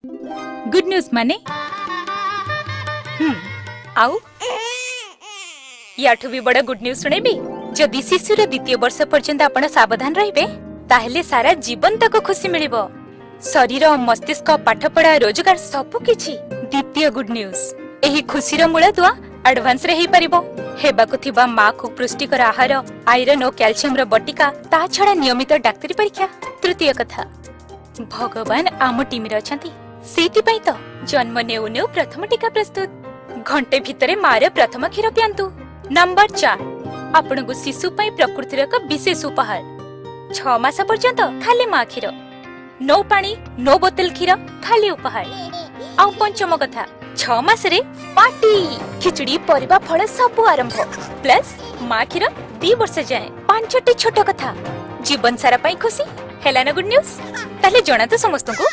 Good news ମାନେ ଆଉ ୟାଠୁ ବି ବଡ ଗୁଡ୍ ନ୍ୟୁଜ୍ ଶୁଣେଇବି? ଯଦି ଶିଶୁର ଦ୍ୱିତୀୟ ବର୍ଷ ପର୍ଯ୍ୟନ୍ତ ଆପଣ ସାବଧାନ ରହିବେ, ତାହେଲେ ସାରା ଜୀବନ ତାକୁ ଖୁସି ମିଳିବ, ଶରୀର, ମସ୍ତିଷ୍କ, ପାଠପଢା, ରୋଜଗାର, ସବୁ କିଛି। ଦ୍ୱିତୀୟ ଗୁଡ୍ ନ୍ୟୁଜ୍, ଏହି ଖୁସିର ମୂଳଦୁଆ ଆଡଭାନ୍ସରେ ହେଇପାରିବ। ହେବାକୁ ଥିବା ମାକୁ ପୁଷ୍ଟିକର ଆହାର, ଆଇରନ୍ ଓ କ୍ୟାଲସିୟମର ବଟିକା, ତା ଛଡା ନିୟମିତ ଡାକ୍ତରୀ ପରୀକ୍ଷା। ତୃତୀୟ କଥା, ଭଗବାନ ଆମ ଟିମରେ ଅଛନ୍ତି। ସେଇଥିପାଇଁ ତ ଜନ୍ମ ନେଉ ନେଉ ପ୍ରଥମ ଟୀକା ପ୍ରସ୍ତୁତ। ଘଣ୍ଟେ ଭିତରେ ମାର ପ୍ରଥମ କ୍ଷୀର ପିଆନ୍ତୁ। ନମ୍ବର 4, ଆପଣଙ୍କୁ ଶିଶୁ ପାଇଁ ପ୍ରକୃତିର ଏକ ବିଶେଷ ଉପହାର। 6 ମାସ ପର୍ଯ୍ୟନ୍ତ ଖାଲି ମା କ୍ଷୀର, ନୋ ପାଣି, ନୋ ବୋତଲ କ୍ଷୀର, ଖାଲି ଉପହାର। ଆଉ ପଞ୍ଚମ କଥା, 6 ମାସରେ ପାର୍ଟି, ଖିଚୁଡି, ପରିବା, ଫଳ ସବୁ ଆରମ୍ଭ, ପ୍ଲସ୍ ମା କ୍ଷୀର 2 ବର୍ଷ ଯାଏଁ। ପାଞ୍ଚଟି ଛୋଟ କଥା, ଜୀବନ ସାରା ପାଇଁ ଖୁସି। ହେଲା ନା ଗୁଡ୍ ନ୍ୟୁଜ୍? ତାହେଲେ ଜଣାନ୍ତୁ ସମସ୍ତଙ୍କୁ।